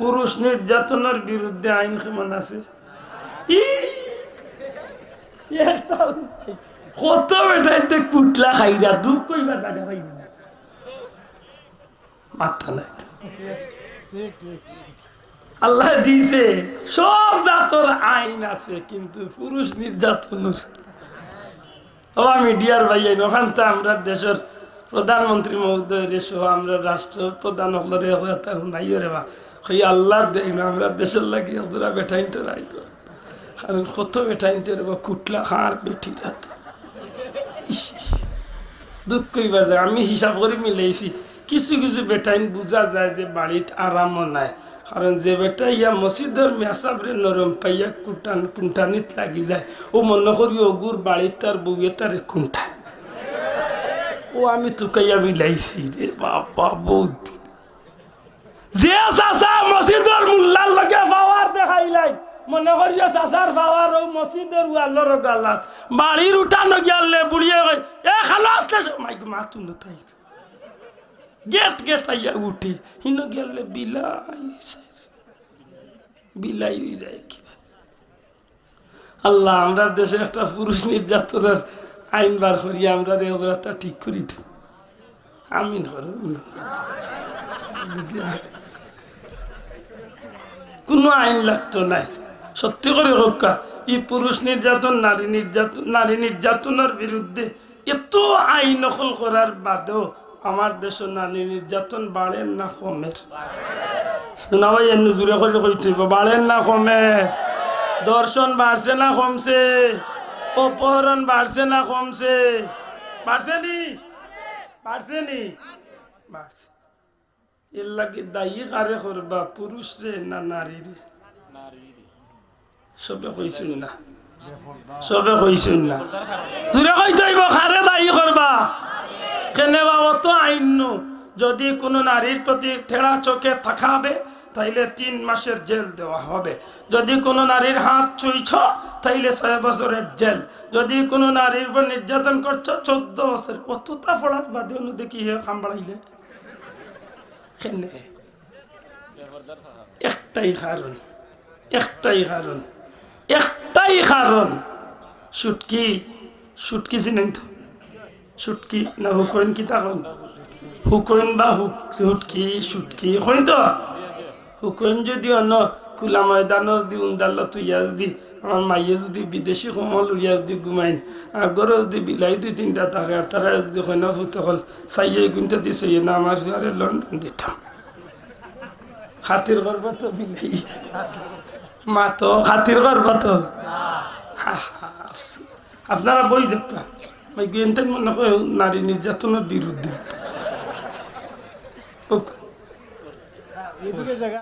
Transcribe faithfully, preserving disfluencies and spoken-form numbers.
পুরুষ নির্যাতনের বিরুদ্ধে আইন কেমন আছে? ই, একটাও নাই। কত বেটাইন্তে কুটলা খাইরা, দুখ কইবার জাগা পাইরা না। মাথা নাই তো। আল্লায় দিছে, সব জাতর আইন আছে, কিন্তু পুরুষ নির্যাতনর। ও মিডিয়ার ভাইয়াইন, অখান তো আমরার দেশর প্রধানমন্ত্রী মহোদয়রে সহ আমরার রাষ্ট্রপ্রধান অকলরে এক কথা হুনাইও রে বা। কই আল্লার দেইন, আমরার দেশর লাগি একজোড়া বেটাইন্তর আইন। কারণ কত বেটাইন্তে রে বা কুটলা খার বেটিরা তো। ইস, ইস। দুখ কইবার যায়, আমি হিসাব করি মিলাইছি, কিছু কিছু বেটাইন বুঝা যায় যে বাড়িত আরামও নাই। কারণ যে বেটাইয়া মসজিদর মেসাবরে নরম পাইয়া কুটান-, কুন্টানিত লাগি যায়, অউ মনো করি অগুর বাড়িত তার বউয়ে তারে কুন্টায়। অউ আমি তুকাইয়া মিলাইছি রে বাবা, বউত। যে চাচা মসজিদর মুল্লার লগে পাওয়ার দেখাইলাই, মনো করিও চাচার পাওয়ার অউ মসজিদর ওয়ালর গালাত, বাড়ির উঠানো গিয়ালে বুড়িয়ে কয়, "এ খালাস তে সব মাইক মাতুন তাই।" গেট গেট আইয়া উঠে, হিনো গেলে বিলাই, বিলাই অই যায় কি। আল্লাহ, আমরার দেশে একটা পুরুষ নির্যাতনের আইন বার করি, আমরারে অবরাতা ঠিক করি দে। আমিন করো। কুনু আইন লাগতো নায়। সত্যি করি কউক্কা, ই পুরুষ নির্যাতন, নারী নির্যাতন, নারী নির্যাতনের বিরুদ্ধে এত আইন অকল করার বাদেও আমার দেশো নারী নির্যাতন বাড়ের না কমের? হুনা ভাই, এমনে জুরে করি কইতে অইবো, বাড়ের না কমের? ধর্ষণ বাড়ছে না কমছে? অপহরণ বাড়ছে না কমছে? বাড়ছে নি? বাড়ছে নি? বাড়ছে। এরলাগি দায়ী কারে করবা, পুরুষরে না নারীরে? সবে কইছইন না, সবে কইছইন না। জুরে কইতে অইবো, কারে দায়ী করবা? কেনে বা অত আইন নু, যদি কুনু নারীর প্রতি তেড়া চোখে তাকাবে, তাইলে তিন মাসের জেল দেওয়া হবে। যদি কুনু নারীর হাত ছুঁইছ, তাইলে ছয় বছরের জেল। যদি কুনু নারীর উপর নির্যাতন করছ, চৌদ্দ বছর। অততা পড়ার বাদেও নু দেখি হে কাম বাড়াইলে। কেনে? একটাই কারণ, একটাই কারণ, একটাই কারণ। শুটকি, শুটকি চিনইন তো? শুটকি না হুকইন কিতা কইন? হুকইন বা হুক-, হুটকি, শুটকি কইন তো? হুকইন যদি অনো খুলা ময়দানো যদি উন্দালো থইয়া যদি আমার মাইয়ে যদি বিদেশি কম্বল উড়িয়া যদি ঘুমাইন, আর ঘরো যদি বিলাই দুই তিনটা থাকে, আর তারা যদি কইন না ফুত অকল, চাইয়ে গুনতে দিছে, ইয়ে না আমার ফুয়ারে লন্ডন দিতাম। খাতির করবা তো বিলাই? মাতো, খাতির করবা তো? হা, হা, আফসোস। আপনারা বই দেখবা। ভাই, গুয়েন্তেন মনে হয় নারী নির্যাতনের বিরুদ্ধে। ওক।